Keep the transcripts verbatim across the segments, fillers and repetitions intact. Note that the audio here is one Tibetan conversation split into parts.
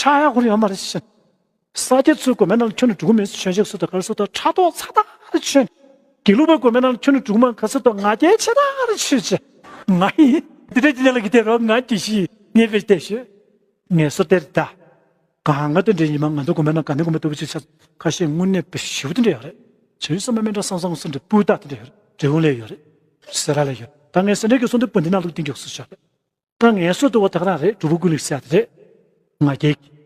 ཆགས་ཡག་ཁུར་ཡོད་མ་རེད་ཤི། ས་སྐྱ་ཚོའི་དགོན་པའི་ནང་ལ་ཁྱོན་ནས་འགྲོ་གི་མེད་ཟེར། ཆོས་ཆེན་སུ་དང་གར་སུ་དང་ཕྲག་དོག་ཚ་ཐག་རེད་ཆོས། དགེ་ལུགས་པའི་དགོན་པའི་ནང་ལ་ཁྱོན་ནས་འགྲོ་གི་མ་ག་སུ་དང་ང་རྒྱལ་ཆེ་ཐག་རེད་ཆོས་ཆེ། ང་ཡིན། འདི་འདྲ་འདི་འདྲ་ལ་གི་དེ་རོགས་ང་དགེ་བཤེས་ངས་བེད་བལྟས་ཤོད། ངས་སོ་སྟེར་ད། གང་ག་དེ་འདྲའི་ཉི་མ་ང་ཚོ་དགོན་པའི་ནང་ག་ནས་དགོན་པ་ལྟ་བུ་ཅིག་ཆགས། ཁ་ཤས་དངོས་གནས་དཔེ་ཞེ་པོ་དེ་འདྲ་ཡོད་རེད། བྱོན་ས་མ་མེད་འདྲ་བསམ་བསམ་སུ་འདྲ་སྤུས་དག་དེ་འདྲ་ཡོད་རེད། འབྲས་སྤུངས་ལ་ཡོད་རེད། སེ་ར་ལ་ཡོད། ད་ངས་སེ་འབྲས་ཀྱི་གསུང་དེ་བོད་འདི་ནང་ལུགས་གཏིང་རྒྱུགས་སུ་བཞག་རེད། ད་ངའི་སྲོལ་བཏབ་པ་ད་ག་རང་རེད། སྒྲུབ་ཕུག་ཀུན་གླེང་ཟེར་ཡ་དེ་རེད། ང་རྒྱལ་གྱི།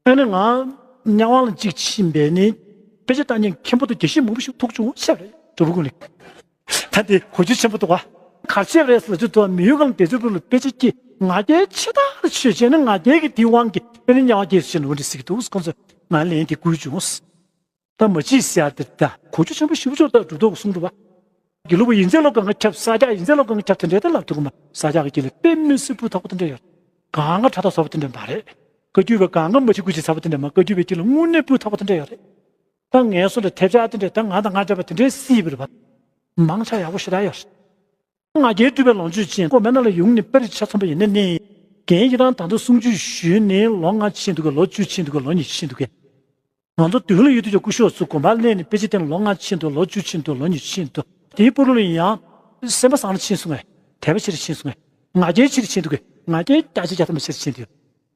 ཨ་ནི་ང་། དམྱལ་བ་ལ་གཅིག་ཕྱིན་པས་ནི། དཔེ་ཆ་ལྟ་མཁན་མཁན་པོ་དང་དགེ་བཤེས་མང་པོ་ཞིག་ཐུག་བྱུང་ཟེར་བ་རེད། སྒྲུབ་ཕུག་ཀུན་གླེང་། ད་དེ་གོ་རྒྱུ་ཆེན་པོ་འདུག་ག་ག་རེ་བྱས་པ་རེད་ཟེར་ལ་ཅི་ཐུབ་མི་ཡུལ་གང་བདེ་ཚུལ་བུ་ལ་དཔེ་ཆ་སྐྱེས། ང་རྒྱལ་ཆེ་ཐག་ཆོད་བྱས་ནས་ང་རྒྱལ་གྱི་དེའི་དབང་གིས་དཔེ་ནི་དམྱལ་བ་སྐྱེས་སུ་ཕྱིན་འོ་འདྲ་ཟེར་གྱི་འདུག་ཁོང་ཚོས་ང་ལན་དེ་བསྐུར་བྱུང་། ད་མ་བྱེད་ཟེར་ཡ་དེ་ད་གོ་རྒྱུ་ཆེན་པོ་ཞེ་པོ་ཅིག་ད་སྒྲུབ་ཐོག་གསུང་འགྲོ་བ། དགེ་ལུགས་པ་ཡིན་ཚད་ལོ་གང་ག་ཁྱབ། ས་སྐྱ་ཡིན་ཚད་ལོ་གང་ག་ཁྱབ། དེ་འདྲའི་ད་ལབ་ཐུབ་ཀྱི་མ། ས་སྐྱ་གི་དཀྱིལ་ལ་དཔེ་མི་སྲིད་སྤུས་དག་པོ་དེ་འདྲ་ཡོད། གང་ག་ཕྲག་དོག་བཟོ་བ་དེ་འདྲ་མ་རེད། བཀའ་བརྒྱུད་པ་གང་ག་མ་བྱེད་དགུ་བྱེད་ཚ་པོ་དེ་འདྲ་མ། བཀའ་བརྒྱུད་པའི་དཀྱིལ་ལ་དངོས་གནས་སྤུས་དག་པོ་དེ་འདྲ་ཡོད་རེད། ད་ངའི་སོ་འདྲ་ཐེབས་ཆག་དེ་འདྲ་ད་ང་དང་ང་འདྲ་བ་དེ་འདྲའི་སྲིད་པ་རེད་པ། མང་ཆ་ཡག་པོ་ཞེ་དྲག་ཡོད་རེད། ང་རྒྱལ་སྤྲུལ་པའི་ལོངས་སྤྱོད་ཅན་དགོན་པའི་ནང་ལ་ཡོང་ནས་དཔེ་རིས་ཆ་མཚོན་པ་ཡིན་ན་ནི། རྒན་ཡི་རང་ད་ལྟ་གསུང་ཆོས་ཞུས་ནས་ལོ་ལྔ་ཕྱིན་འདུག་ག་ལོ་བཅུ་ཕྱིན་འདུག་ག་ལོ་ཉི་ཤུ་ཕྱིན་འདུག་ག་ང་ཚོ་མདུན་ལ་ཡོད་དུས་ཀྱང་སྐུ་ཞབས་ཚོ་དགོན་པར་སླེབས་ནས་དཔེ་ཆ་བསྟན་ལོ་ལྔ་ཕྱིན་འདུག་ལོ་བཅུ་ཕྱིན་འདུག་ལོ་ཉི་ཤུ་ཕྱིན་འདུག་དེའི་པུ་རུ་ལ་ཡང་སེམས་པ་བཟང་ལ་ཕྱིན་སོང་ངས། དད་པ་ཆེ་རུ་ཕྱིན་སོང་ངས། ང་རྒྱལ་ཆེ་རུ་ཕྱིན་འདུག་གས། ང་རྒྱལ་བརྒྱ་ཆ་བརྒྱ་ཐམ་པ་ཆེ་རུ་ཕྱིན་འདུག་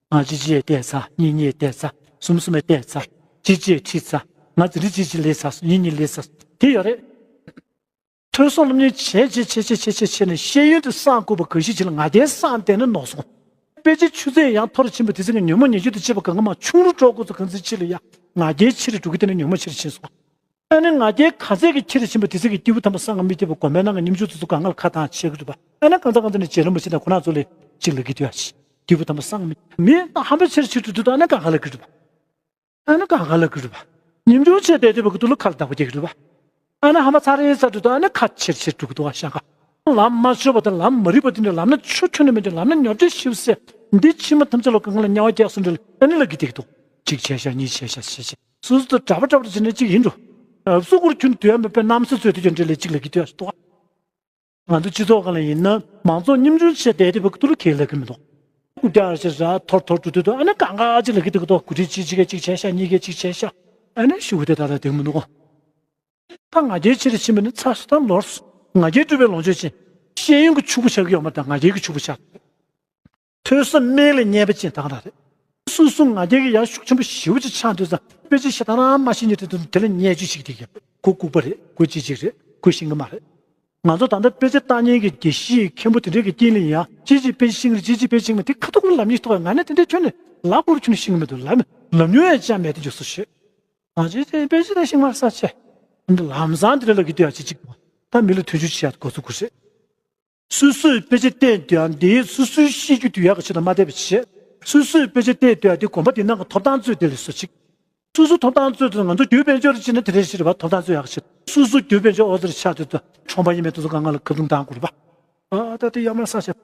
ང་གཅིག་གཅིག་བལྟས་ཚར། གཉིས་གཉིས་བལྟས་ཚར། གསུམ་གསུམ་བལྟས་ཚར། གཅིག་གཅིག་ཁྲིད་ཚར། ང་འཛིན་གྲྭ་གཅིག་གཅིག་སླེབས་ཚར། གཉིས་གཉིས་སླེབས་ཚར། དེ་ཡོད་རེད། ཐོས་བསམ་སློབ་གཉེར་བྱས་བྱས་བྱས་བྱས་བྱས་བྱས་ནས་ཤེས་ཡོན་དེ་བསགས་དགོས་པ་གང་ཞིག་ཅིག་ལ་ང་རྒྱལ་བསགས་བསྡད་ན་ནོར་སོང་། དཔེ་ཆའི་ཆུ་ཚད་ཡང་མཐོ་རུ་ཕྱིན་པ་དེ་ཚོ་ངས་ཉོན་མོངས་ཉེས་སྤྱོད་དང་བཅས་པ་གང་ག་མ་ཆུང་རུ་འགྲོ་དགོས་ཚོ་གང་ཚེ་ཕྱི་ལ་ཡ་ང་རྒྱལ་ཆེ་རུ་འགྲོ་གི་དེ་ནས་ཉོན་མོངས་ཆེ་རུ་ཕྱིན་སོང་། ཨ་ནི་ང་རྒྱལ་ག་ཚད་ཀྱི་ཆེ་རུ་ཕྱིན་པ་དེ་ཚད་ཀྱི་སྐྱེས་བུ་དམ་པ་སངས་རྒྱས་མི་སྐྱེས་པ་དགོན་པའི་ནང་གི་སྙིང་རྗེ་དེ་ཚོ་གང་ག་ལ་ཁ་བཏང་བྱེད་ཀྱི་འདུག་པ། ཨ་ནི་གང་ཚ་གང་ཚ་ནས་རྗེ་རིན་པོ་ཆེ་དང་ཁོ་རང་ཚོ་ལས་གཅིག་ལ་གི་དུས་ཨ་ཆེ་སྐྱེས་བུ་དམ་པ་སངས་རྒྱས་མི་ཧམ་པ་ཆེ་རུ་ཆེ་རུ་འགྲོ་དུས་ཨ་ནི་གང་ག་ལ་གི་འདུག་པ། ཨ་ནི་གང་ག་ལ་གི་རུ་བ། ཉིན་རྒྱུན་ཆེ་བསྡད་དུས་བ་གི་དུ་ལ་ཁ་ལ་བདག་པོ་རྒྱག་གི་རུ་བ། ཨ་ནི་ཧ་མ་ཚ་རེ་ཚ་དུ་དུ་ཨ་ནི་ཁ་ཆེར་ཆེར་འགྲོ་གི་དུ་བ་ཤ་ཁ། ལམ་མ་ཆོད་པ་དང་ལམ་མ་རིག་པ་དེ་འདྲ་ལམ་ན་ཆུ་ཁྱོན་ནས་མི་འདུག་ལམ་ན་ཉོབ་ཏེ་ཤིབ་སེ། འདི་ཕྱི་མ་ཐམས་ཅད་ལ་གང་ལ་དམྱལ་བ་རྒྱག་སོང་འདྲ་ལ་ཨ་ནི་ལ་གི་དེ་གི་དུ། གཅིག་བྱས་ཤ་གཉིས་བྱས་ཤ་བྱས་ཤ། སོ་སོ་དུ་གྲྭ་པ་གྲྭ་པ་བྱས་ནས་གཅིག་ཡིན་འགྲོ། སུ་སུ་གུར་ཁྱོན་དུ་ཡ་མེད་པའི་རྣམ་སྲས་ཚོས་དུ་ཀྱང་འདྲ་ལས་གཅིག་ལ་གི་དུ་ཡ་སུ་དུ་བ། ང་ཚོ་སྤྱི་ཚོགས་སྒང་ལ་ཡིན་ན་མང་ཚོགས་སྙོམས་འཇུག་བྱས་བསྡད་དེ་བ་ཀུ་ཏུ་ལ་ཁས་ལེན་གི་མི་འདུག་རྐུབ་བཀྱག་ཞེ་ས་ཐོར་ཐོར་འགྲོ་དུས་དུ་ཨ་ནི་གང་ག་ཅིག་ལ་གི་དུ་གི་དོ་གུ་ཁྲི་གཅིག་གཅིག་ག་གཅིག་བྱས་ཤག་གཉིས་ཀ་གཅིག་བྱས་ཤག་ཨ་ནི་ཞུ་གི་དེ་ད་ལྟ་དེ་མི་འདུག་ད་ང་རྒྱལ་ཆེ་རུ་ཕྱིན་པ་ནི་ཚ་སུ་ད་ལོར་སུ་ང་རྒྱལ་སྤྲུལ་པའི་ལོངས་སྤྱོད་ཅན་ཤེས་ཡོན་གྱི་ཕྱུག་པོ་ཆགས་ཀྱི་ཡོད་མ་རེད། ད་ང་རྒྱལ་གྱི་ཕྱུག་པོ་ཆགས། ཐོས་བསམ་དམན་ལ་བརྙས་པ་ཅན་ད་ག་རང་རེད། སུ་སུ་ང་རྒྱལ་གྱི་ཡང་ཤུགས་ཆེན་པོ་ཞེ་པོ་ཅིག་ཆགས་དུས་ཙང་དཔེ་ཆ་ཤ་སྟག་རང་མ་ཤེས་ཉིད་དེ་དུ་དེ་ལ་བརྙས་བཅོས་ཤིག་དེ་གི་ཁོ་ལྐུགས་པ་རེད། ཁོ་ཅི་ཅིག་རེད། ཁོ་ཤེས་གི་མ་རེད། ང་ཚོ་ད་ལྟ་དཔེ་ཆ་ལྟ་མཁན་གྱི་དགེ་བཤེས་མཁན་པོ་དེ་འདྲས་ཀྱི་རྐྱེན་ལ་ཡང་ཅི་ཅིག་དཔེ་ཆ་ཤེས་གི་རེད། ཅི་ཅིག་དཔེ་ཆ་ཤེས་གི་མ་རེད། དེ་ཁ་ཐུག་ལ་ལབ་ཉེས་ཐོག་ང་ནི་དེ་འདྲས་ཁྱོན་ནས་ལབ་དགོས་རུ་ཁྱོན་ནས་ཤེས་གི་མི་འདུག་ལབ་ལབ་མྱོང་ཡང་ཅང་མེད་དེ་འཇོག་སུ་ཤེས། ང་ཚོའི་དེ་དཔེ་ཆ་ད་ཤེས་མ་ས་ཆེ། འདི་ལམ་སང་དེ་འདྲས་ལ་གི་དུས་ཡང་ཅི་ཅིག་ད་མི་ལ་ཐུན་ཆུ་ཆེ་ཡག་གོ་ཚུགས་དགོས་རེད། སུ་སུས་དཔེ་ཆ་བལྟས་དུས་ཡང་འདི་སུ་སུའི་ཤེས་རྒྱུད་དུ་ཡག་གི་ཆེད་དུ་མ་བལྟས་པ་བྱེད། སུ་སུས་དཔེ་ཆ་བལྟས་དུས་ཡང་འདི་དགོན་པ་འདི་ནང་གི་ཐོབ་ཐང་རྩོད་དེ་ལས་སུ་གཅིག་སུ་སུ་ཐོབ་ཐང་རྩོད་དུས་ང་ཚོ་རྒྱུད་དཔལ་འབྱོར་རེ་བྱེད་ན་དེ་རེ་ཞིག་རེད་པ། ཐོབ་ཐང་རྩོད་ཡག་གི་ཆེད་དུ་སུ་སུ་རྒྱུད་དཔལ་འབྱོར་ཨོ་ཙི་རེ་ཆགས་དུས་དུ་ཁྲོམ་པ་ཡིན་མེད་དུ་སུ་གང་ག་ལ་ཁ་རྡུང་བཏང་དགོས་རེད་པ། ཨ་ད་དེ་ཡག་མ་ས་ཆེ།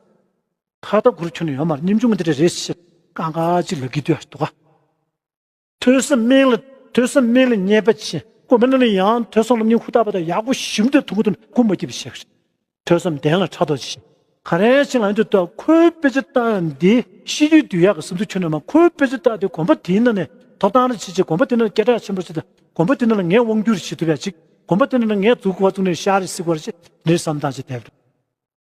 ཁ་ད་གུར་ཁྱོན་ནས་ཡོད་མ་རེད། སྙེམས་ཆུང་དེ་འདྲ་རེ་ཞིག་གང་ག་ཅིག་ལབ་ཀྱི་དུས་ཡག་འདུག་ག་ཐོས་བསམ་དམན་ལ་ཐོས་བསམ་དམན་ལ་བརྙས་པ་ཆེ། དགོན་པའི་ནང་ལ་ཡང་ཐོས་བསམ་སློབ་གཉེར་ཧུར་ཐག་པ་དང་ཡག་པོ་ཞིམ་དུ་ཐུང་གུ་དུ་སྐུ་མ་སྐྱིད་པ་བྱེད། ཐོས་བསམ་ལྡན་ལ་ཕྲག་དོག་ཆེ། ག་རེ་ཆེ་ལ་འདི་ལྟ་ཁོའི་དཔེ་ཆ་ལྟ་འདི་ཤེས་རྒྱུད་དུ་ཡག་གི་སེམས་ཚོར་ཁྱོན་ནས་མ། ཁོའི་དཔེ་ཆ་ལྟ་དེ་དགོན་པ་དེའི་ནང་ནས་ཐོབ་ཐང་རེ་བྱེད་ཅིག་དགོན་པ་དེ་ནང་སྐད་གྲགས་ཆེན་པོ་ཞིག་དང་དགོན་པ་དེ་ནང་ལ་ངས་དབང་སྒྱུར་བྱེད་ཐུབ་ཡག་ཅིག་དགོན་པ་དེ་ནང་ལ་ངས་འཛུགས་དགོས་པ་བཙུགས་ནས་ཤར་རེ་སྲིད་དགོས་རེ་ཅིག་འདིར་བསམ་བཏང་ཅིག་བསྡད་པ་རེད།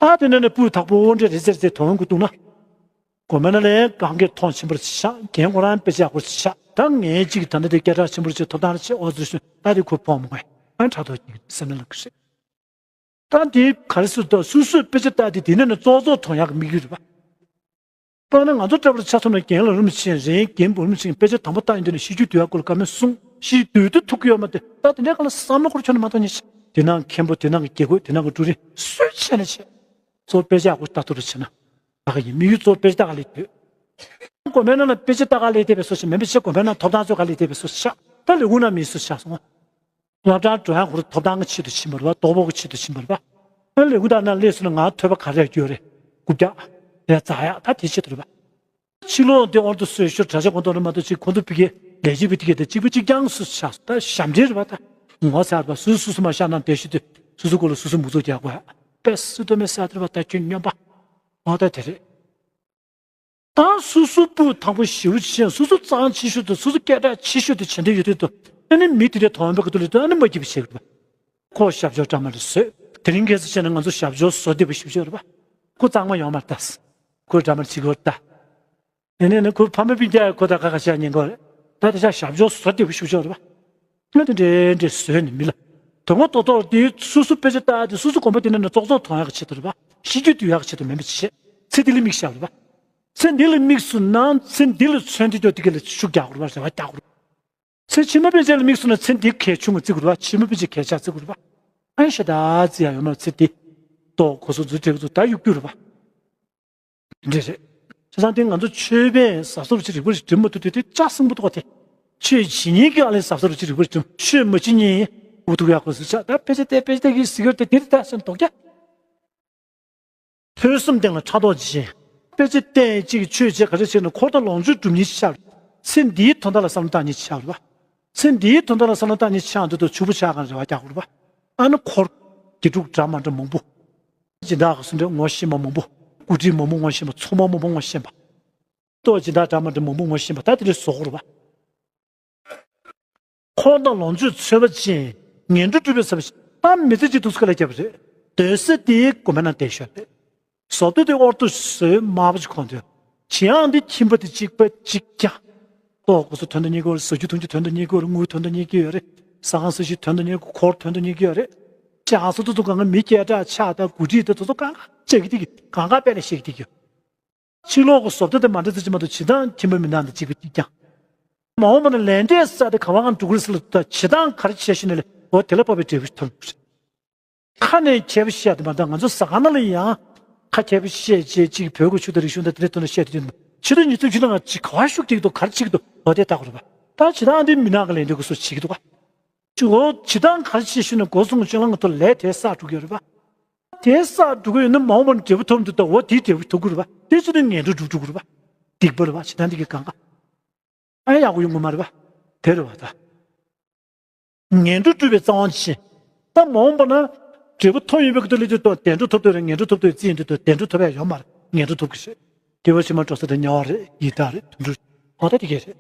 ད་དེ་ནས་ནས་སྤུས་དག་པོ་འདྲ་རེ་ཟེར་ཟེར་དོན་གུ་བཏུང་ན། དགོན་པའི་ནང་ལ་གང་གི་མཐོང་ཆེན་པོར་ཆགས། རྒན་ཁོ་རང་དཔེ་ཆ་ཡག་པོ་ཆགས། ད་ངས་ཅིག་ད་ནི་དེ་སྐད་གྲགས་ཆེན་པོར་ཆེ་ཐོབ་ཐང་ཆེ་ཨོ་ཙི་ཤོད་ད་དེ་ཁོ་ཕོག་མ་དགོས། ཨ་ཕྲག་དོག་ཅིག་སེམས་ནང་ལ་གི་རེད། ད་དེ་ག་རེ་སུ་དོ་སུ་སུས་དཔེ་ཆ་ལྟ་དེ་དེ་ནས་ནི་ཙོག་ཙོག་མཐོང་ཡག་གི་དམིགས་ཡུལ་རེད་པ། དཔེར་ན་ང་ཚོ་སྐྲ་བར་ཆ་མཚོན་ན་རྒན་ལ་རིམ་ཆེན་རེད། རྒན་བུ་རིམ་ཆེན་དཔེ་ཆ་དང་པོ་ལྟ་ཡིན་དུས་ནས་ཤེས་རྒྱུད་དུ་ཡག་སྐོར་ལ་བཀའ་མོལ་གསུངས། ཤེས་རྒྱུད་དུ་ཐུག་གི་ཡོད་མ་དེ་ད་དེ་འདྲའི་གང་ལ་བསམ་བློ་འཁོར་ཁྱོན་ནས་མ་གཏོང་ཉེ་ཆེ། དེ་ནང་མཁན་པོ་དེ་ནང་གི་དགེ་བསྐོས་དེ་ནང་གི་ཀྲུའུ་རིན་སུས་བྱས་ན་བྱས། གཙོ་བོ་དཔེ་ཆ་ཡག་པོ་ལྟ་ཐུབ་རུ་བྱས་ན། ད་ག་ཡིན་དམིགས་ཡུལ་གཙོ་བོ་དཔེ་ཆ་ལྟ་ག་ལས་དུས། དགོན་པའི་ནང་ལ་དཔེ་ཆ་ལྟ་ག་ལས་དེ་བས་སོ་ཞིག་མེད་པའི་ཕྱིར་དགོན་པའི་ནང་ཐོབ་ཐང་རྩོད་ག་ལས་དེ་བས་སོ་ཤག་ད་ལས་ཁུངས་ནང་མི་སུ་ཆགས་སོང་། སློབ་གྲྭར་འགྲོ་ཡག་ཁོ་རང་ཐོབ་ཐང་གི་ཆེད་དུ་ཕྱིན་པ་རེད་པ། ལྡོག་ཕོག་གི་ཆེད་དུ་ཕྱིན་པ་རེད་པ། ཨ་ལས་ཁུངས་དང་ནང་སླེབས་སོང་ན་ང་ཐོས་པ་ག་རེ་རྒྱུ་རེད། རྐུབ་བཀྱག་རེད་རྩ་ཡག་ད་དེ་ཆེད་དུ་རེད་པ། ཕྱི་ལོགས་འདི་ཨོར་དུ་སོས་ཤོར་དྲ་ཇག་གོང་ཐོག་ནས་མ་གཏོགས་ཅིག་ཁོང་ཚོ་ཕི་གེ་ལས་བྱེད་པའི་ཐིག་གེ་དང་གཅིག་པ་གཅིག་རྐྱང་སུ་ཆགས་སོང་ད་ཞབས་འདྲེན་རེད་པ། ད་ངོ་ཚ་རེད་པ། སུ་སུ་སུ་མ་ཤ་ནང་བསྡད་ཤི་དུས་སུ་སུ་སྐོར་ལ་སུ་སུ་མུ་ཚོགས་རྒྱག་དགོས་ཡ། པས་སུ་དོ་མེད་ས་དེ་རེད་པ། ད་ཁྱོད་སྨྱོན་པ། ཨོ་ད་དེ་རེད། ད་སོ་སོ་སྤུ་ཐང་པོ་ཞེ་པོ་ཅིག་སོ་སོ་གཙང་ཆེ་ཤོས་དང་སོ་སོ་སྐད་གྲགས་ཆེ་ཤོས་དེ་བྱེད་འདོད་ཡོད་དུས་དུ་ཨ་ནི་མི་དེ་འདྲའི་དོན་པ་གི་ཐོག་ལ་དུ་ཨ་ནི་མ་སྐྱིད་པ་བྱེད་དགོས་པ། ཁོ་ཞབས་ཞུ་འདྲ་མ་འདྲ་བཟོས། དེ་རིང་ཁ་སང་བྱས་ན་ང་ཚོ་ཞབས་ཞུ་བཟོ་བདེ་པོ་ཞིག་ཡོད་རེད་པ། ཁོ་གཙང་མ་ཡོང་མ་ལྟ། ཁོ་འདྲ་མ་བྱེད་དགོས་ལྟ། ཡིན་ནའི་ཁོ་ཕ་མ་སྤུན་ཀྱག་ཁོ་དང་ཁ་ཁ་བཤད་ཉན་གོ་རེད། ད་དེ་ཆ་ཞབས་ཞུ་བཟོ་བདེ་པོ་ཞིག་ཡོད་རེད་པ། ང་དེ་འདྲ་འདྲ་བཟོས་ནས་མི་ལ། དོན་དངོས་ཏོག་ཏོག་དེ་སོ་སོ་དཔེ་ཆ་ལྟ་དེ་སོ་སོ་གོམ་པ་དེ་ནས་ནས་ཙོག་ཙོག་མཐོང་ཡག་ཆེད་དུ་རེད་པ། ཤེས་རྒྱུད་བསྡུ་ཡག་ཆེད་དུ་མིན་པ་བྱེད། ཚེ་འདི་ལ་དམིགས་བཞག་རེད་པ། ཚེ་འདི་ལ་དམིགས་སོང་ན་ཚེ་འདི་ལ་མཚོན་དེ་ཀྱོག་དེ་ག་ལ་ཤུགས་རྒྱག་དགོས་རེད་པ། རེ་བ་རྒྱག་དགོས་རེད། ཚེ་ཕྱི་མ་ཕན་ཆད་ལ་དམིགས་སོང་ན་ཚེ་འདི་གལ་ཆུང་ངུ་བརྩི་དགོས་རེད་པ། ཕྱི་མ་ཕན་ཆད་གལ་ཆེ་བརྩི་དགོས་རེད་པ། ཨ་ནི་ཤ་སྟག་བརྩི་ཡག་ཡོད་མ་རེད། ཚེ་འདི་ཏོག་གོ་སོ་འཛུལ་བྲལ་གི་འཛུལ་ད་གཡུག་རྒྱུ་རེད་པ། འདི་རེད། བྱས་ཙང་དེ་ང་ཚོ་ཆོས་པས་ཟབ་ཟབ་ཅིག་རིག་པ་ཞིག་འགྲིམ་མ་ཐུབ་དུས་དེ་ལྕགས་སྲིན་པོ་ཏོག་དེ། ཆོས་བྱེད་མཁན་གྱི་ཨ་ལས་ཟབ་ཟབ་ཅིག་རིག་པ་ཞིག་འགྲིམ། ཆོས་མ་བྱེད་མཁན་འུ་ཐུག་ཡག་གོ་ཟེར་ཆགས། ད་དཔེ་ཆ་བལྟས་དཔེ་ཆ་བལྟས་ཀྱི་ཟིག་གེར་དེ་དེ་རེད་ད་སེམས་དོག་རྒྱ། ཐོས་བསམ་སྟེང་ལ་ཕྲག་དོག་ཅིག་བྱས། དཔེ་ཆ་བལྟས་ཅིག་ཆོས་བྱེད་ག་རེ་བྱས་ན་འཁོར་དང་ལོངས་སྤྱོད་སྒྲུབ་མཁན་ཅིག་ཆགས་རེད། ཚེ་འདིའི་དོན་དག་ལ་བསམ་བློ་བཏང་མཁན་ཅིག་ཆགས་རེད་པ། ཚེ་འདིའི་དོན་དག་ལ་བསམ་བློ་བཏང་མཁན་ཆགས་འདུག་དུས་བྱུག་པོ་ཆགས་གང་རེ་བ་རྒྱག་དགོས་རེད་པ། ཨ་ནི་འཁོར། དགེ་ཕྲུག་འདྲ་མ་འདྲ་མང་པོ། སྦྱིན་བདག་གི་སུ་འདྲ་ངོ་ཤེས་པ་མང་པོ། འགོ་ཁྲིད་མང་པོ་ངོ་ཤེས་པ། ཚོང་པ་མང་པོ་ངོ་ཤེས་པ། ལྟོ་སྦྱིན་བདག་འདྲ་མ་འདྲ་མང་པོ་ངོ་ཤེས་པ་ད་དེ་འདྲ་བཟོ་དགོས་རེད་པ། འཁོར་དང་ལོངས་སྤྱོད་འཚོལ་བ་ཅན། ངན་འགྲོ་སྒྲུབ་པའི་ས་བ་ཞིག་ད་མི་ཚེ་གཅིག་ཐུགས་སུ་ཁ་ལ་བརྒྱབ་པ་རེད། སྡོད་ས་དེའི་དགོན་པ་ན་བསྡད་ཤོག་རེད། བཟོ་ལྟ་དེ་ཨོར་ཏོ་བཟོས་དམར་པོ་ཅིག་གོན་དུས། བྱེད་ཨང་དེ་ཁྱིམ་པ་དེ་གཅིག་པ་གཅིག་རྐྱང་། ལྟོ་གོ་སོ་དོན་དུ་གཉེར་གྱི་ཡོད་རེད། ཟ་རྒྱུ་འཐུང་རྒྱུ་དོན་དུ་གཉེར་གྱི་ཡོད་རེད། དངུལ་དོན་དུ་གཉེར་གྱི་ཡོད་རེད། ཟ་ཁང་ཟ་ཞིང་དོན་དུ་གཉེར་གྱི། འཁོར་དོན་དུ་གཉེར་གྱི་ཡོད་རེད། ཅག་སོ་ཏོ་ཏོ་གང་ག་མི་སྐད་གྲགས་ཆགས་དང་འགོ་ཁྲིད་དང་དེ་ཚོ་གང་ག་བྱེད་ཀྱི་དེ་གི་གང་ག་དཔེ་ལ་བཤད་ཀྱི་དེ་གི་ཕྱི་ལོགས་ཀྱི་བཟོ་ལྟ་དེ་མ་འདྲ་ཙམ་ཅིག་མ་གཏོགས་བྱེད་སྟངས་ཁྱིམ་པ་མི་ནང་དང་གཅིག་པ་གཅིག་རྐྱང་། མ་འོངས་པ་ན་ལས་འབྲས་ས་དེ་ག་བ་གང་འགྲོ་གི་རེད་ཟེར་ལ་ད་བྱེད་སྟངས་ག་རེ་བྱས་ཤེས་ན་ལས་འོ་དེ་ལ་དཔག་པའི་འབྲས་བུ་ཐོབ་ཡོང་གི་རེད། ཁ་ནས་མཁས་པ་བཤད་དེ་མ་གཏོགས་ང་ཚོ་ཟ་ཁང་ནང་ལ་ཡང་ཁ་མཁས་པ་བཤད་བྱས་ཅིག་བོད་ཀྱི་ཆོས་དང་རིག་གཞུང་དང་དེ་འདྲའི་ཐོག་ནས་བཤད་དེ་དོན་ཆོས་དང་ཉིས་སྟོང་བཅུ་ལྔ་ཅིག་ག་བ་ཤུགས་རྒྱག་གི་འདུག་ག་རེ་བྱེད་ཀྱི་འདུག་འོ་དེ་ལྟ་དགོས་རེད་པ། ད་བྱེད་སྟངས་དེ་མི་ནག་གི་ལས་འདོད་ཀྱི་བཟོ་བྱེད་ཀྱི་འདུག་ག་ཅིག་འོ་བྱེད་སྟངས་ག་རེ་བྱས་ཤེས་ན་སྒོ་སྲུང་སྤྱོད་ལམ་གྱི་ཐོག་ལས་དེ་བསགས་འགྲོ་གི་ཡོད་རེད་པ། དེ་བསགས་འགྲོ་གི་ཡོད་ན་མ་འོངས་པ་ན་འབྲས་བུ་ཐོབ་འདུག་ད་འོ་དེའི་འབྲས་བུ་ཐོབ་ཀྱི་རེད་པ། དེ་ཚོ་དེ་ངན་འགྲོ་འགྲུབ་འགྲོ་གི་རེད་པ། སྡིག་པ་རེད་པ། བྱེད་སྟངས་འདི་གི་གང་ག་ཨ་ཡག་པོ་ཡོང་གི་མ་རེད་པ། དེ་རེད་པ་ད། ངན་འགྲོ་སྒྲུབ་པའི་རྩ་བ་ཅན། ད་མ་འོངས་པ་ན། འབྲས་བུ་ཐོབ་ཡོང་བའི་སྐབས་དུ་ལས་དུས་ཏོ་བདེ་འགྲོ་ཐོབ་འདོད་རེད། ངན་འགྲོ་ཐོབ་འདོད་རྩིས་ཡིན་དུས་ཏོ་བདེ་འགྲོ་ཐོབ་ཡ་ཡོད་མ་རེད། ངན་འགྲོ་ཐོབ་ཀྱི་རེད། དེ་བ་ཕྱི་མ་འགྲོ་ས་དེ་དམྱལ་བ་རེད། ཡི་དྭགས་རེད། དུད་འགྲོ་རེད། འོ་ད་དེ་གས་རེད།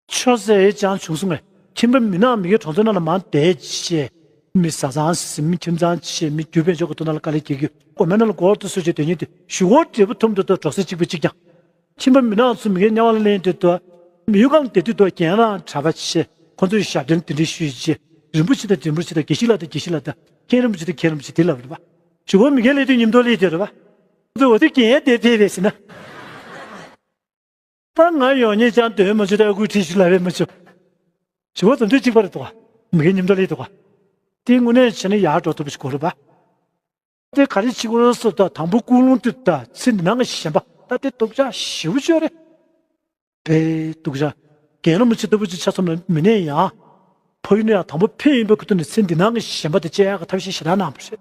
ཆོས་ཟེར་ཡས་ཅང་བྱུང་སོང་ངས། ཁྱིམ་པ་མི་ནག་མི་སྒེར་གྲོང་ཚོའི་ནང་ལ་མར་བསྡད་བྱས། མི་བཟའ་ཚང་ཟིན། མི་ཁྱིམ་ཚང་བྱས། མི་རྒྱུ་དཔལ་འབྱོར་གྱི་ཐོག་ནང་ལ་དཀའ་ལས་རྒྱག་རྒྱུ། དགོན་པའི་ནང་ལ་སྒོར་དུ་སོད་བྱས་སྡོད་མཁན་དེ་གཞུག་གུ་འབྲས་བུ་ཐོབ་འདུག་ཏོ་འགྲོ་ས་གཅིག་པ་གཅིག་རྐྱང་། ཁྱིམ་པ་མི་ནག་ཚོ་མི་སྒེར་དམྱལ་བ་ལ་ལེན་དུས་ཏོ། མི་ཡུལ་ཁམས་བསྡད་དུས་ཏོ་རྒན་རང་གྲྭ་པ་བྱས། ཁོ་ཚོས་ཞབས་བརྟན་དེ་འདྲའི་ཞུས་བྱས། རིན་པོ་ཆེ་དང་རིན་པོ་ཆེ་དང་དགེ་བཤེས་ལགས་དང་དགེ་བཤེས་ལགས་དང་། མཁན་རིན་པོ་ཆེ་དང་མཁན་རིན་པོ་ཆེ་དེ་ལབ་རེད་པ། གཞུག་གུ་མི་སྒེར་སླེབས་དུས་ཉིན་ཐོ་སླེབས་དེ་རེད་པ། ཁོ་ཚོས་འོ་དེ་རྒན་དེ་ཕེབས་རེད་ཟེར་ན། ད་ང་ཡོང་ཉེས་ཀྱང་འདོན་མ་བྱུང་། ད་ཨ་ཁུའི་ཁྲིད་ཞུ་ལབ་ཡས་མ་བྱུང་། ཞུ་བ་ཙམ་དུས་གཅིག་པ་རེད་འདུག་ག་མི་སྒེར་ཉིན་ཐོ་སླེབས་འདུག་ག་དེ་དངོས་གནས་བྱས་ན་ཡར་འགྲོ་ཐུབ་པ་ཞིག་དགོས་རེད་པ། དེ་ག་རེ་བྱེད་དགོས་རེད་ཟེར་ད་དང་པོ་ཀུན་སློང་དེ་ད་ཚེ་འདི་སྣང་གི་ཞེན་པ་ད་དེ་སྡུག་ཅག་ཞེ་པོ་ཅིག་རེད། དཔེ་སྡུག་ཅག་རྒན་རིན་པོ་ཆེ་ལྟ་བུ་ཅིག་ཆ་མཚོན་ན་མི་ནས་ཡང་། ཕ་ཡུལ་ནས་ཡང་དང་པོ་ཕེབས་ཡིན་པའི་ཁུལ་དུ་ནས་ཚེ་འདི་སྣང་གི་ཞེན་པ་དེ་བཅད་ཡག་གི་ཐབས་ཤེས་ཞེ་དྲག་གནང་བ་རེད།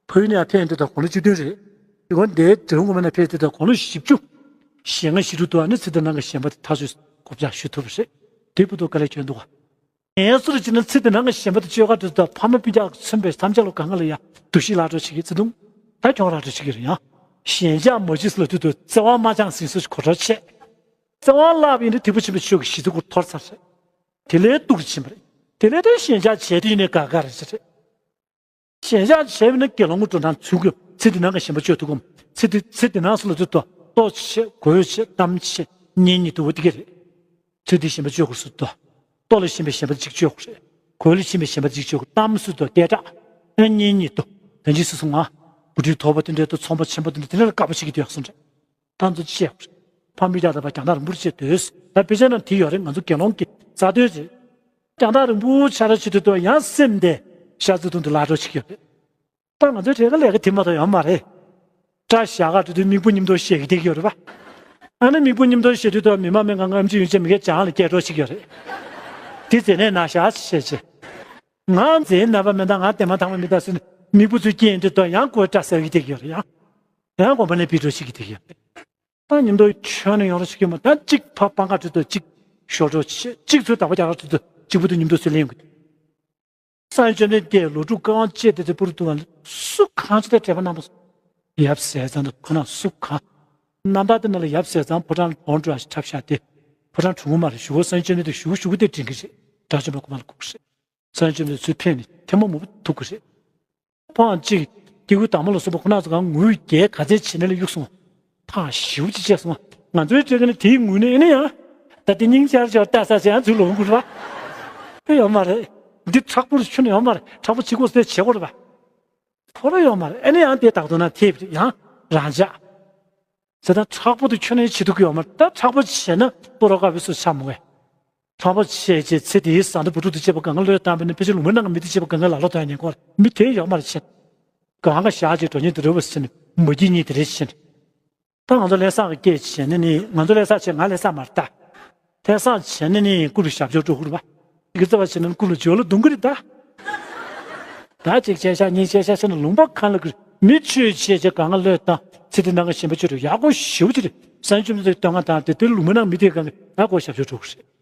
ཕ་ཡུལ་ནས་ཡང་ཕེབས་ཡིན་དུས་ད་དགུང་ལོ་བཅུ་བདུན་རེད། དེ་སྒང་འདིར་དྲིལ་བུ་ངོ་མ་ནས་ཕེབས་དུས་ད་དགུང་ལོ་བཞི་བཅུ་ཞེ་ལྔ་བཞི་དྲུག་དུ་ཨ་ནི་ཚེ་འདི་སྣང་གི་ཞེན་པ་དེ་ཐག་ཆོད་གོ་བརྡ་ཞུ་ཐུབ་པ་རེད། དེ་བར་དུ་དཀའ་ལས་ཁྱོན་འདུག་ག་ངལ་གསོ་རུ་བྱས་ན་ཚེ་འདི་སྣང་གི་ཞེན་པ་དེ་བཅོས་ག་འགྲོ་དུས་ད་ཕ་མ་སྤུན་ཀྱག་མཚོན་པའི་ཐམས་ཅད་ལ་གང་ག་ལ་ཡང་འདུ་ཤེས་བརླག་འགྲོ་བྱེད་ཀྱི་བརྩེ་དུང་ད་ཁྱོང་རག་འགྲོ་བྱེད་ཀྱི་རེད། ཡང་ཞེན་ཆགས་མ་བྱེད་ཟེར་ལབ་དུས་ད་བརྩེ་བ་མ་འཆང་ཟིན་སོགས་གོ་ཐོར་ཆད། བརྩེ་བ་བརླག་པ་ཡིན་ན་ཐེག་པ་ཆེན་པོའི་ཆོས་ཀྱི་གཞི་རྩ་ཁོ་ཐོར་ཚར་རེད། དེ་ལས་སྡུག་རུ་ཕྱིན་པ་རེད། དེ་ལས་ད་ཞེན་ཆགས་བྱས་དུས་ནས་དགའ་དགའ་རེད་ཟེར་རེད། ཞེན་ཆགས་བྱས་པ་ན་དགེ་སློང་གི་འགྲོ་སྟངས་ཚུལ་དགོས། ཚེ་འདི་སྣང་གི་ཞེན་པ་གཅོད་ཐུབ་ཀྱི་མ། ཚེ་འདི་ཚེ་འདི་སྣང་ཟེར་ལབ་དུས་ད་ལྟོ་བྱེད་གོས་བྱེད་གཏམ་བྱེད་གཉེན་ཉེ་དུ་བ་དེ་ག་རེད། ཚེ་འདིའི་ཞེན་པ་གཅོད་དགོས་ཟེར་དུས་ད། ལྟོ་ལ་ཞེན་པའི་ཞེན་པ་གཅིག་གཅོད་དགོས་རེད། གོས་ལ་ཞེན་པའི་ཞེན་པ་གཅིག་གཅོད་དགོས། གཏམ་ཟེར་དུས་ད་དེ་དྲག་ཨ་གཉེན་ཉེ་དུ། ད་ཅི་སུ་སུ་ང་། བུ་ཁྲིད་མཐོ་པོ་དེ་འདྲའི་ད་ཚོང་པ་ཆེན་པོ་དེ་འདྲ་དེ་འདྲ་ལ་དཀའ་པོ་བྱེད་ཀྱི་འདུག་ཡག་སོང་རེད། ད་ཚོ་ཅི་བྱེད་དགོས་རེད། ཕ་མི་ཡག་ད་པ་རྒྱང་ཐག་རིང་པོར་བྱེད་དུས། ད་དཔེ་ཆ་ནང་དེ་ཡོད་རེད། ང་ཚོ་དགེ་སློང་གི་རྩ་དོན་རེད། རྒྱང་ཐག་རིང་པོ་ཆ་ར་བྱེད་དུས་ད་ཡང་སེམས་དེ་ཤ་ཚ་དུང་དུ་ལ་འགྲོ་བྱེད་ཀྱི་ཡོད་རེད། ད་ང་ཚོའི་གྲས་ཀ་ལས་ཀ་དེ་མ་གཏོགས་ཡོད་མ་རེད། སྐྲ་བཞར་ག་འགྲོ་དུས་མིག་སྤུ་མཉམ་དུ་བཤད་ཀྱི་བསྡད་ཀྱི་ཡོད་རེད་པ། ཨ་ནི་མིག་སྤུ་མཉམ་དུ་བཤད་དུས་ད་མི་མང་མི་ང་ང་ཨེམ་ཆི་ཡོང་ཆེད་མི་ཁའི་བྱང་ལ་སྐད་སྒྲོག་བྱེད་ཀྱི་ཡོད་རེད། དེ་རྩེ་ནས་ན་ཤ་བཤད་ཆེ། ང་རྩེ་ན་པ་མེད་ད་ང་དེ་མ་ཐང་མ་མི་ད་ཟེར་ནས་མིག་སྤུ་ཚོས་སྐྱེས་འདྲི་ད་ཡང་ཀོའི་སྐྲ་ཟ་གི་བསྡད་ཀྱི་ཡོད་རེད། ཡང་ཡང་དགོན་པ་ནས་ཕེབས་འགྲོ་བྱེད་ཀྱི་བསྡད་ཀྱི་ཡོད་རེད། ད་མཉམ་དུ་ཁྱོན་ནས་ཡོང་རོགས་བྱེད་ཀྱི་མ། ད་གཅིག་ཕ་སྤང་ཁ་འགྲོ་དུས་གཅིག་ཞོར་འགྲོ་བྱེད། གཅིག་ཚོས་དག་པ་རྒྱག་རོགས་འགྲོ་དུས་གཅིག་པུ་དུ་མཉམ་དུ་ཚུར་ལེན་དགོས། སངས་རྒྱས་བཅོམ་ལྡན་འདས་ལོ་དྲུག་བཀའ་དབང་བཅས་ཏེ་དེ་པུར་དུ་བ་ལ་སུ་གང་ཅི་དེ་དྲན་པ་རྣམ་པ་ཡབ་ཟས་ཙང་དུ་ཁོ་ན་སུ་གང་ རྣམ་ཐར་དེ་ནང་ལ་ཡབ་ཟས་གཙང་ཕོ་བྲང་ལ་འོང་འགྲོ་ཞིག་འཁྲབ་ཤག་དེ། ཕོ་བྲང་གྲུང་པོ་མ་རེད། ཞུ་བོ་སངས་རྒྱས་བཅོམ་ལྡན་འདས་ཞུ་བོ་ཞུ་བོ་དེ་དྲན་གི་རེད། དགྲ་བཅོམ་པའི་སྐུ་མ་ལ་སྒུག་གི་རེད། སངས་རྒྱས་བཅོམ་ལྡན་འདས་ཚུར་ཕེབས་ནས་ཐལ་མོ་མང་པོ་ཐུག་གི་རེད། ཕོའང་གཅིག་སྐྱེ་དགུའི་བདག་མོ་ལ་སོགས་པ་ཁོ་ན་ཚོ་གང་ངུ་རྒྱལ་ག་ཚད་བྱས་ནས་ལ་གཡུག་སོང་། ཐག་ཞེ་པོ་ཅིག་བཅད་སོང་། ང་ཚོའི་སྤྲོད་མཁན་དེའི་ངུས་ནས་ཨེ་ནི་ཡང་། ད་དེ་སྙིང་རྗེ་ཆེ་བ་ལྟ་ས་ཅིག་ཡང་ཚུར་ལོག་འགུལ་བ། ཨེ་ཡོད་མ་རེད། འདི་མཁྲེགས་པོ་རེད། ཁྱོན་ནས་ཡོད་མ་རེད། མཁྲེགས་པོ་བྱེད་དགོས་ཟེར་བྱེད་དགོས་རེད་པ། ཁོ་རང་ཡོད་མ་རེད། ཨེ་ནི་ཡང་དེ་དག་ཏུ་ན་ཐེབས་རེད། ཡང་རང་འཇགས། ཟེར་ད་མཁྲེགས་པོ་དེ་ཁྱོན་ནས་བྱེད་ཐུབ་ཀྱི་ཡོད་མ་རེད། ད་མཁྲེགས་པོ་བྱས་ན་ཕོ་རོག་དཀར་པོའི་སུ་ཆགས་མོ་བས། མཁྲེགས་པོ་བྱས་རྗེས་ཚེ་དེའི་བཟའ་ཟླ་བུ་ཕྲུག་དེ་བྱེད་པ་གང་ག་བློས་བཏང་བས་ན་ཕལ་ཆེར་ལུང་པའི་ནང་གི་མི་དེ་བྱེད་པ་གང་ག་ལ་ལོ་ཐོན་ཉེན་ཁོ་མི་དེ་ཡོད་མ་རེད་བྱས། གང་ག་ཞག་ཅིག་འགྲོ་ཉེན་དེ་རེད་བ་ཟེར་ནས་མ་སྐྱིད་ཉེན་དེ་རེད་བྱས་ནས། ད་ང་ཚོ་ལྷ་ས་གི་སྐད་བྱས་ན་ནི། ང་ཚོ་ལྷ་ས་བྱས། ང་ལྷ་ས་མ་རེད་ད། ལྷ་ས་བྱས་ན་ནི་ཀུ་རུ་ཞབས་ཕྱོགས་འགྲོ་དགོས་རེད་པ། གི་རྩ་བ་བྱས་ན་ཀུ་རུ་ཇོ་ལ་རྡུང་གི་རེད་ད། ད་ཅིག་བྱས་ཤག་གཉིས་བྱས་ཤག་བྱས་ན་ལུང་པ་གང་ལ་གི་མི་ཆོས་བྱས་བྱས་གང་ག་བློས་བཏང་ཚེ་འདི་ནང་གི་ཞེན་པ་ཆོས་དུ་ཡག་པོ་ཞེ་པོ་ཅིག་རེད། སངས་རྒྱས་བཅོམ་ལྡན་འདས་བསྟོད་བསྔགས་བཏང་དེ་དེ་ལུང་པའི་ནང་མི་དེ་གང་གི་ད་ཀོ་ཞབས་ཕྱོགས་འགྲོ་དགོས་རེད།